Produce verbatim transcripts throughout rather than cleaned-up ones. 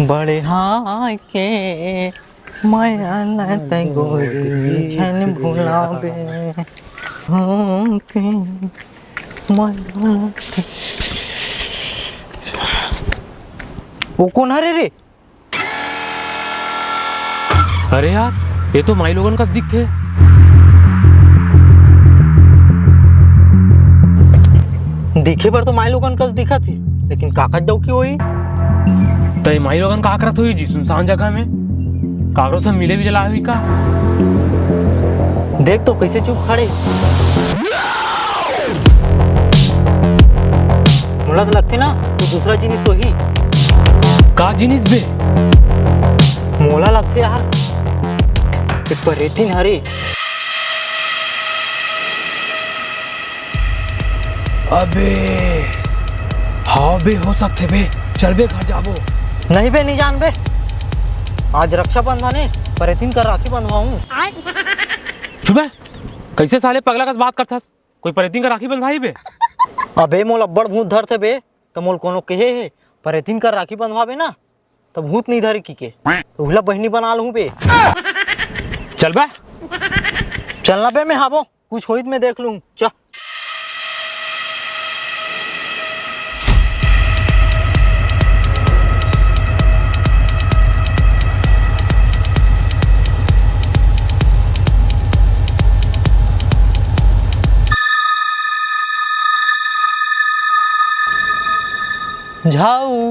बड़े हाय के मया न तै गोरी झन भुलाबे, हो के मया न तै। वो कोन हरे रे? अरे यार, ये तो माई लोगन कस दिखथे। दिखे बर तो माई लोगन कस दिखत हे, लेकिन काकर डौकी होही? त ये माई लोगन का करत होही जी सुनसान जगह में? काकरो से मिले भी जला होही का? देख तो कैसे चुप खड़े। मोला तो लगथे ना, तू दूसरा जिनिस होही। का जिनिस बे? मोला लगथे यार, एक परेतिन हरे। अबे, हाँ बे, हो सकथे बे। चल बे, घर जाबो। नहीं बे, नहीं जान बे। आज रक्षाबंधन हे, परेतिन कर राखी बंधवाऊं। चुप बे, कैसे साले पगला कस बात करथस? कोई परेतिन कर राखी बंधवाही बे? अबे मोला अब्बड़ भूत धरथे बे, त मोल कोनो कहे हे, परेतिन कर राखी बंधवाबे ना, त भूत नहीं धरे की के, त उहला बहिनी बना लूं बे। चल बे। चलना बे, मैं हाबो, कुछ होइत मैं देख लूं, चा। झाऊ।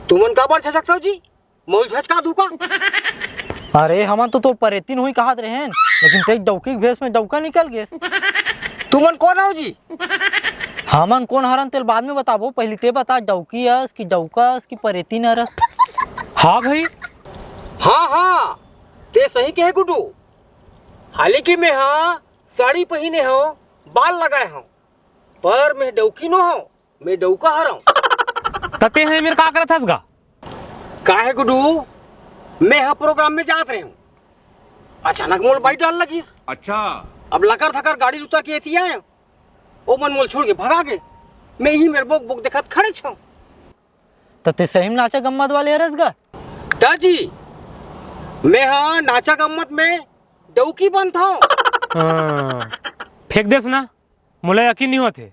तुमन काबर झझकथव जी? मोल झचका दूं का? अरे, हमन तो तोर परेतिन होही कहत रहेन, लेकिन तैं डौकी के भेष में डौका निकल गेस। तुमन कोन हव जी? हमन कोन हरन तेल बाद में बताबो, पहिली तैं बता, डौकी अस कि डौका अस कि परेतिन अरस? हाँ भाई। हाँ, हाँ, तैं सही कहे गुड्डू। हालांकि मैं हा साड़ी पहिने हव, बाल लगाए हव, पर मैं डौकी नो हव, मैं डौका हरव। त तैं ह मेर का करत हस गा? का हे गुड्डू, मैं ह प्रोग्राम में जात रहेंव, अचानक मोल बाई डर लगिस। अच्छा। अब लकर थकर गाड़ी ल उतर के एती आएंव, ओमन मोल छोड़ के भगा गे। मैं इही मेर बोक बोक देखत खड़े हंव। त तैं सही में नाचा गम्मत वाले हरस गा? त जी, मैं ह नाचा गम्मत में डौकी बनथंव। हाँ, फेंक देस ना, मोला यकीन नहीं होत हे।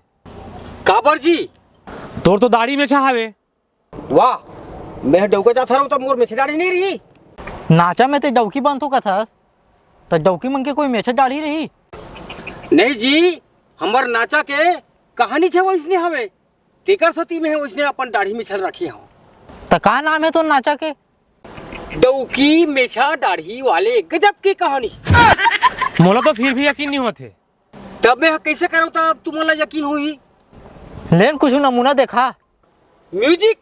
काबर जी? तोर तो दाढ़ी मेछा हावे। वाह, मैं डौका जात हरंव त मोर मेछा दाढ़ी नहीं रही। नाचा में तैं डौकी बनथो कथस, त डौकी मन के कोई मेछा दाढ़ी रही? नहीं जी, हमर नाचा के कहानीच वइसने हवे, तेकर सेती मैं वइसने अपन दाढ़ी मेछा रखे हंव। त का नाम हे तोर नाचा के? डौकी मेछा दाढ़ी वाले गजब के कहानी। मोला तो फिर भी यकीन नहीं होत हे। तब मैं ह कइसे करंव, तब तुमन ला यकीन होही? लेन कुछ नमूना देखा। म्यूजिक।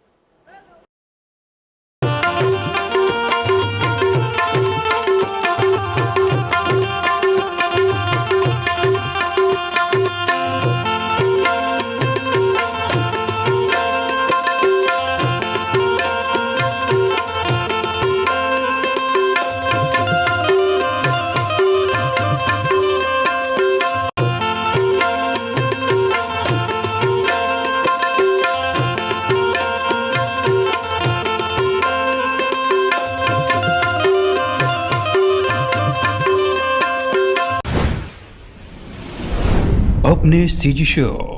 अपने सीजी शो